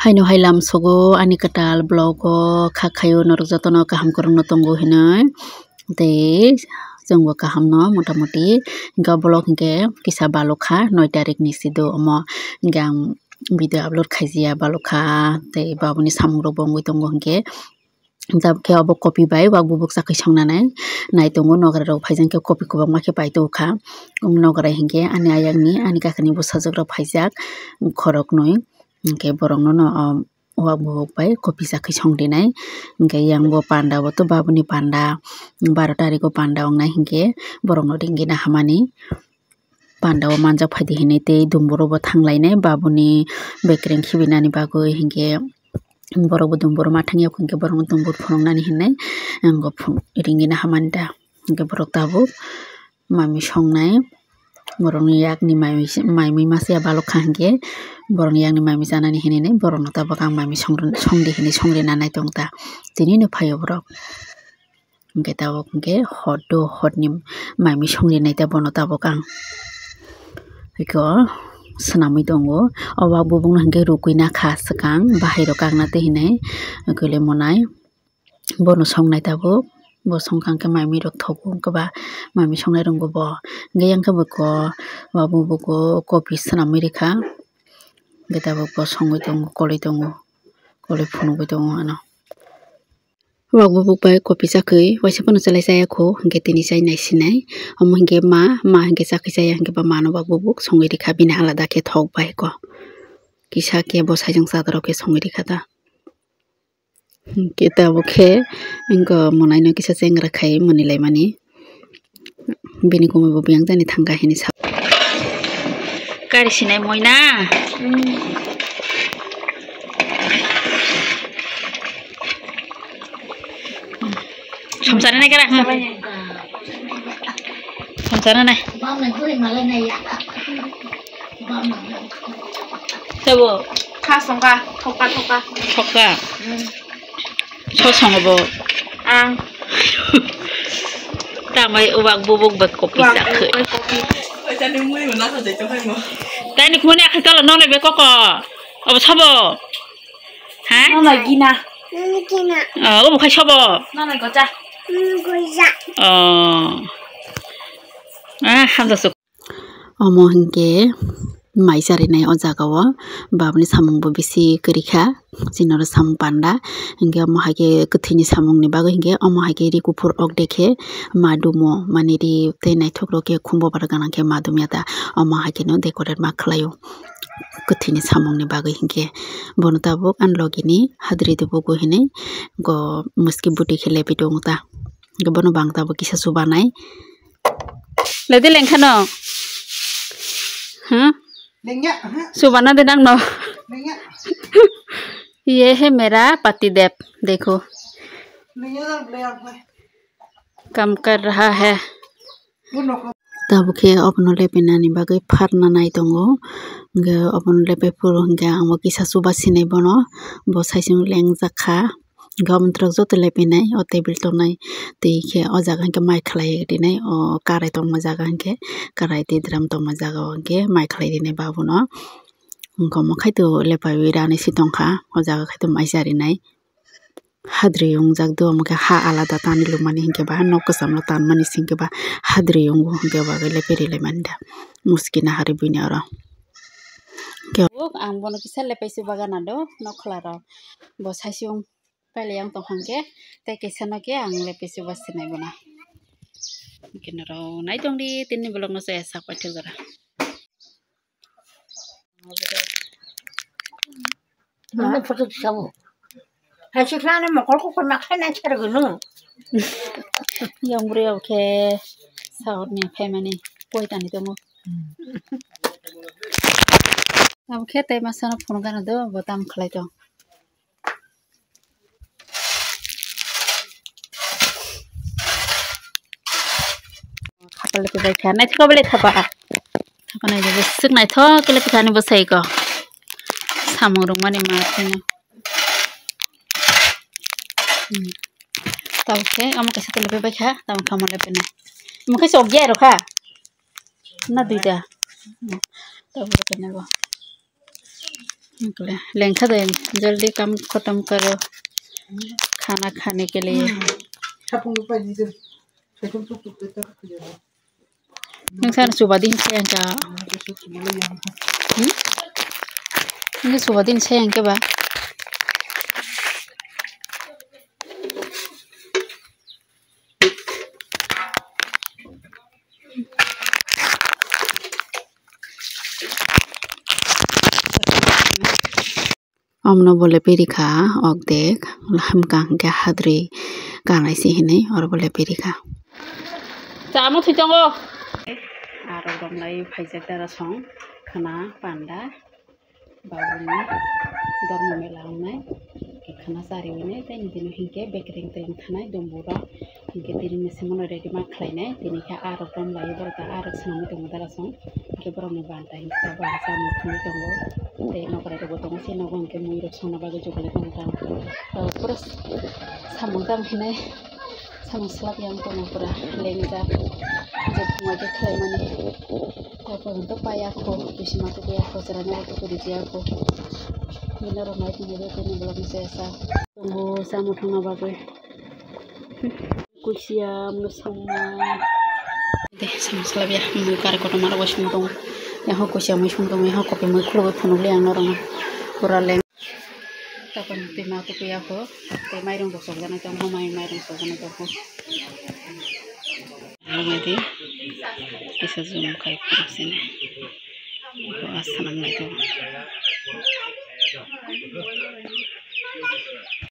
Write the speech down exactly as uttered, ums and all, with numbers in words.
Haino hai lam sugo ani kwtal vlog o kha khaio norok jotono kaham kwrwngno tongo hinwi. Tei chwngbo kahamno motamoti hinkhe o vlog hinkhe kisa balokha noi tarikni sido omo hinkhe ang video upload khaijaya balokha tei babuni samungrokbo wngwi tongo hinkhe. Tabukhe obo kopi bai wak bubuk chakwi songnani nai tongo. Nogra rok phaijak khe kopi kwbangma khe pai tongkha. Nogra hinkhe ani ayakni ani kakni bwsajwk rok phaijak khoroknwi hinkhe borokno no wak bubuk bai kopi chakwi songrinai hinkhe yang bo panda o to babuni panda baro tarikgo panda wngnai hinkhe borokno ringina hamani. Panda o manjak phaidi hinwi tei dumburokbo thanglainai babuni bekereng khibinani bagwi hinkhe borokbo dumbur ma thangya hinkhe borokno dumbur phunuknani hinwi ang bo ringina hamani da hinkhe borok tabuk mami songnai borokni yakni mami masa ya balokha hinkhe borokni yakni mami chanani hinwi borokno tabuk ang mami songdi hinwi songrina nai tongta tini no phaio borok. Hinkhe tabuk hinkhe hot do hotni mami songrinai ta bono tabuk ang. Eko swnamwi tongo o wak bubukno hinkhe rukwi nakha swkang bahai rok kakna tei hinwi kwlwi monai bono songnai tabuk bo songkha hinkhe mami rok thogo hinkhe ba mami songnai rwngbo bo hinkhe yang khe bo wak bubuk o kopi swnamwi rikha hinkhe tabuk bo songwi tongo kolwi tongo kolwi phunugwi tongo ano. Wak bubuk bai kopi chakwi waisa phano chwlai chaya kho, hinkhe tini chai naisinai. Omo hinkhe ma, ma hinkhe chakwi chaya, hinkhe ba mano wak bubuk songwi rikha, bini alada khe thok bai kho. Kisa khe bwsai jwng chadoro khe songwi rikha ta. Hinkhe tabuk khe wngkha mwnaino kisa chengra khai mwnwi laimani. Bini kumui bo biyang jani thangkha hini sa. Kari sinai moina. Samsara nai kara. Samsara nai. Sabo. Kha songkha, thokka, thokka. Thokka. So songo bo. Ang. Tamai wak bubuk bai kopi sakhe. Tani khumani akhai kala nonai bai koko. Abo sabo. Ha? Nonai gina. Nonai gina. Oh, obo khai sabo. Nonai goja. Goja. Oh. Ah, hamjak. Omo hinkhe mai charinai o jaga o, baboni samung bo bisi kwrwi kha, chini oro samung panda hinkhe omo hai khe kwthwini samung ni bagwi hinkhe omo hai khe ri kuphur ok de khe ma dumo mani ri tei naithok rok khe khumbo bar gana khe ma dumya ta omo hai khe no decorate ma khlai o kwthwini samung ni bagwi hinkhe bono tabuk ani logi ni hadri dubugo hinwi go muski bwtwi khe lebi tongo ta. Hinkhe bono bang tabuk kisa chubanai. Lede lengkhano. Huh? Lengya, huh? Chubana de nangno. Lengya. Ye hai mera pati deb, dekho. Lengya, lengya, lengya. Kam kar raha hai. Tabuk khe obono lepinani bagwi pharna nai tongo. Hinkhe obono lepai phuru hinkhe ang bo kisa chuba sinai bono. Bo saichung lengjak kha. Hinkhe obono twrwk joto lepinai o table tongnai. Twi khe o jaga hinkhe mai khlai rinai o karai tongma jaga hinkhe karai tei drum tongma jaga o hinkhe mai khlai rinai babono. Hinkhe omo khai to lepaiwi ranai se tongkha o jaga khai to mai charinai. Hadri wngjak do, omo khe ha alada tani lukmani hinkhe ba, nok kwcham no tanmani singkhe ba hadri wngo hinkhe bagwi lepe ri laimani da. Muski nahari buini oro. Ang bono kisa lepai se bagana do, nok khwla rok bo saichung pailai yang tong kha hinkhe, tei kisa no khe ang lepai se ba sinai bono. Hinkhe norok nai tong di, tini vlog no chaya sak paithak jora. Ano photo tisabo. Hai sikla ano mokol kokor ma khaina sergunu. Yang bwrwi rok khe sahor ni phaimani poitani tongo. Abo khe tei masa no phunuk gana do bo tam khlai tong. Khapal khe bai kha, naithok bele thapa. Thapa nai de sik naithok kele kha ni bwsai ko. Samung rwngmani ma thino. Hmm. Tamo khe amo kaisa kele bai kha, tamo khe amo le pena. Amo khe sok ya ro kha. Na duita. Hmm. Tamo khe na bo. Lengkha de, jaldi kam khatam karo, khana khane ke liye. Nwng sano chuba din se ang ka. Hmm? Nwng chuba din se ang ke ba. Omno bole pirikha okdek, hamkha hwnkhe hadri kanai se hinwi oro bole pirikha. Chamo thwi tongo. Aro romlai phaijak dara song khana panda. Babuni dormo mela wngnai, khana chari wngnai, tei nini hinkhe bekereng tei wng thanai dumbu rok, hinkhe tini machine no ready ma khlainai, tini khe arok romlai borok ta arok swnamwi tongo dara song, hinkhe borokni banta hinkhe tabuk chamung thumwi tongo, tei nokrai rokbo tongo, se nogo hinkhe mui rok songna bagwi jugalwi tongo ta, pura samung tang hinai. Samung slap yang tongo pura lengjak. Je phungo khe khlaimani. Kok bai hwn to paiya kho, bisima to paiya kho, chwraino to puri jiya kho. Bini rok nai tongwi rw tini vlog ni se sa. Tongo samung thangna bagwi. Kusiya mwswngma. De samung slap ya, mui kari kotorma rok bai song tongo. Yang ho kusiya mui song tongo, yang ho kopi mui khulugwi phunukli ang norokno. Pura leng. Tapon twi ma tukuya kho, tei mairung rok chokjaknai tongo, mai mairung chokjaknai tongo. Ang di kisa zoom khai phuru sini. Bo aswk nang nai tongo.